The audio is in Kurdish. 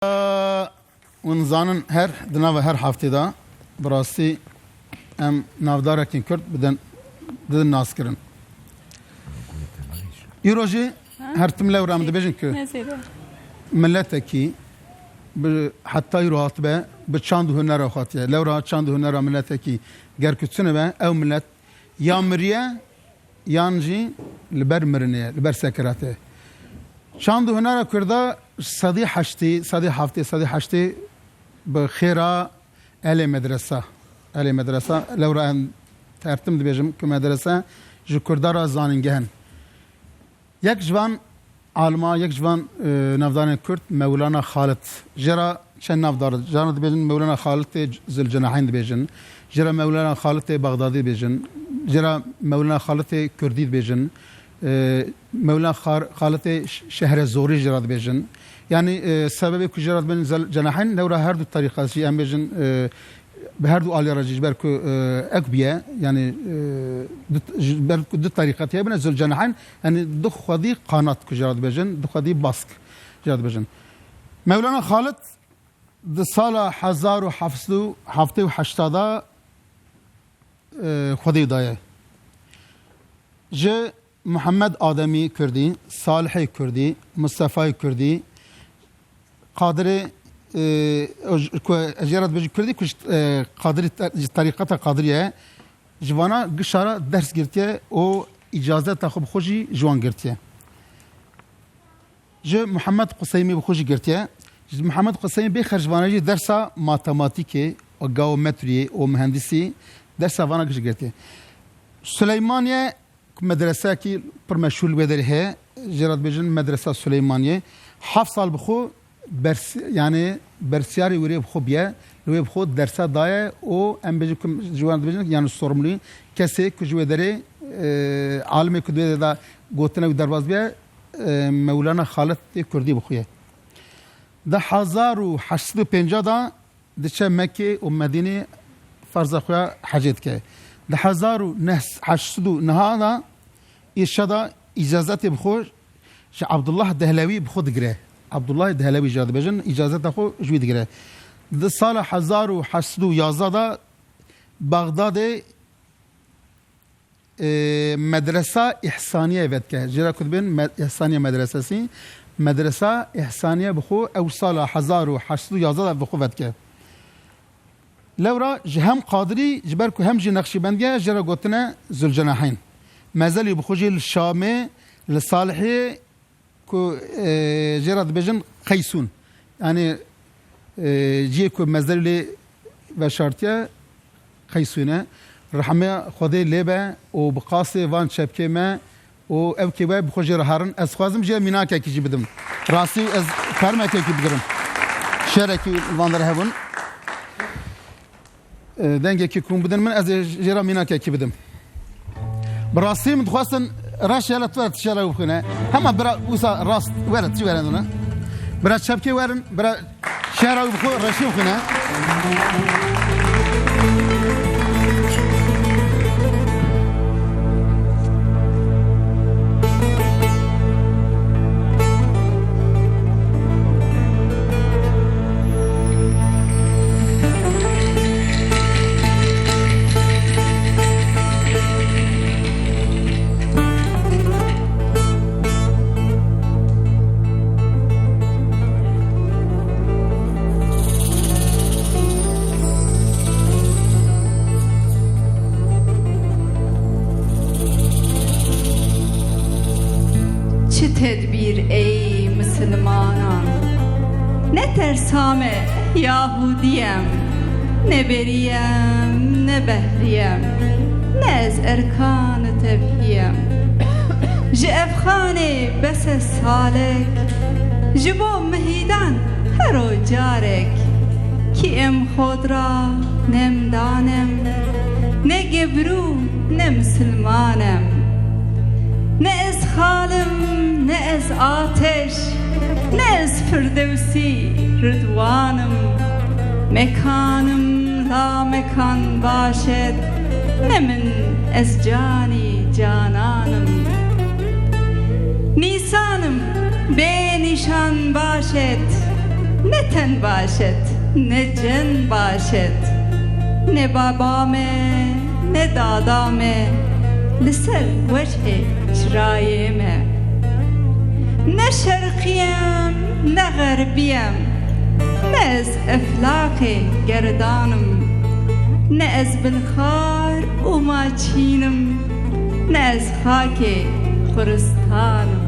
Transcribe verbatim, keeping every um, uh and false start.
Hûn zanin her, di nava her heftê de bi rastî em navdarekên Kurd bidin, didin naskirin. Îro jî her tim lewra em dibêjin ku miletekî bi heta îro hatibe bi çand û hunera xwe hatiye. Lewra çand û hunera miletekî ger ku tune be, ew milet ya miriye, yan jî li ber mirinê ye, li ber sekeratê ye. Çand û hunera Kurda sedî heştê, sedî heftê, sedî heştê bi xêra elê medresa. Elê medresa, lewra em tertim dibêjim ku medrese ji Kurda re zanîngeh in. Yek ji van alima, yek ji van, e, navdarên Kurd Mewlana Xalid. Jê re çend navdar, caran dibêjin Mewlana Xalidê Zilcenaheyn dibêjin. Jê re Mewlana Xalidê Bexdadî dibêjin. Jê re Mewlana Xalidê Kurdî dibêjin. E, Mewlana Xar-, Xalidê Ş-, Şehrezorî jê re dibêjin. Yanî, e, sebebê ku jê re dibêjin Zilcenaheyn, lewra her du terîqet jî em bêjin, e, bi her du aliya re jî ji ber ku, e, ek bûye, yanî, e, du, ji ber ku du terîqet heye bûne Zilcenaheyn, yanî du xwedî qanat ku jê re dibêjin, du xwedî bask jê re dibêjin. Mewlana Xalid di sala hezar û heft sed û heftê û heşt de, e, xwedî daye. Ji Muhammed Ademî Kurdî, Salihê Kurdî, Mustefayê Kurdî, Qadirê, e, o j-, ku ez jê re dibêjim Kurdî, ku ji, e, Qadirî te-, ji terîqeta Qadirî ye, ji vana gişa re ders girtiye û îcazeta xwe bi xwe jî ji wan girtiye. Ji Muhammed Quseymî bi xwe jî girtiye. Ji Muhammed Quseymî bê xercvana jî dersa matematîkê û geometriyê û mühendisî dersa vana jî girtiye. Suleymaniyê ku medresekî pir meşhûr li wê derê heye, jê re dibêjin Medresa Suleymaniyê. Heft sal bi xwe bers-, yanî bersiyarê wêrê bi xwe bûye, li wê bi xwe dersa daye û em bêjin ku ji wan dibêjin, yanî sorumlî kesê ku ji wê derê, e, alimê ku di wê derê de gotine wî derbas bûye, e, Mewlana Xalidê Kurdî bi xwe ye. Di hezar û heşt sed û pêncah de diçe Mekkê û Medînê ferza xwe ya hecê dike. Di hezar û neh, heşt sed û neh de îrşada îcazetê bi xwe ji Abdullah Dehlewî bi xwe digire. Abdullah Dehlewî jê re dibêjin, îcazeta xwe ji wî digire. Di sala hezar û heşt sed û yazdeh de Bexdadê, e, Medresa Îhsaniye vedike. Jê re ku dibên me-, Îhsaniye Medresesi, Medresa Îhsaniye bi xwe ew sala hezar û heşt sed û yazdeh de bi xwe vedike. Lewra ji hem Qadirî, ji ber ku hem jî Neqşîbendiye, jê re gotine Zülcenaheyn. Mezelî bi xwe jî li Şamê, li Salihiyê ku, e, jê re dibêjin Qeysûn. Yanî, e, cihê ku mezelî lê veşartiye Qeysûn e. Rehmê Xwedê lê be û bi qasê van çepkê me û ew kê we bi xwe jê re herin. Ez dixwazim jê mînakekî jî bidim. Rastî ez fermekekî bigirim. Şerekî van der hebûn. E, dengekî ku hûn bidin min, ez ê jê re mînakekî bidim. Bi rastî min dixwestin reş ya li tu were tiştê re bixwîne. Hema bira wisa rast were, tiştê were dine. Bira çepkê werin, bira şehra wî bixwe reşî bixwîne. Çi tedbîr ey misilmanan? Ne tersa me, Yahudî em, ne berî em, ne behrî em, ne ez erkan û tevhî em. Ji Efxanê bes e salek, ji bo mihîdan her o carek. Kî em xodra, nem danem, ne gebrû, ne misilmanem. Ne ez xalim, ne ez ateş, ne ez Firdewsî Ridwanim. Mekanim la mekan başet, ne min ez canî cananim. Nîsanim bê nîşan başet, Ne ten baş et, ne cen baş et. Ne baba me, ne dada me li ser wechê çirayê me. Ne şerqiyem, ne xerbiyem, ne ez eflaqê gerdanim, ne ez binxar û maçînim, ne ez xakê xuristanim.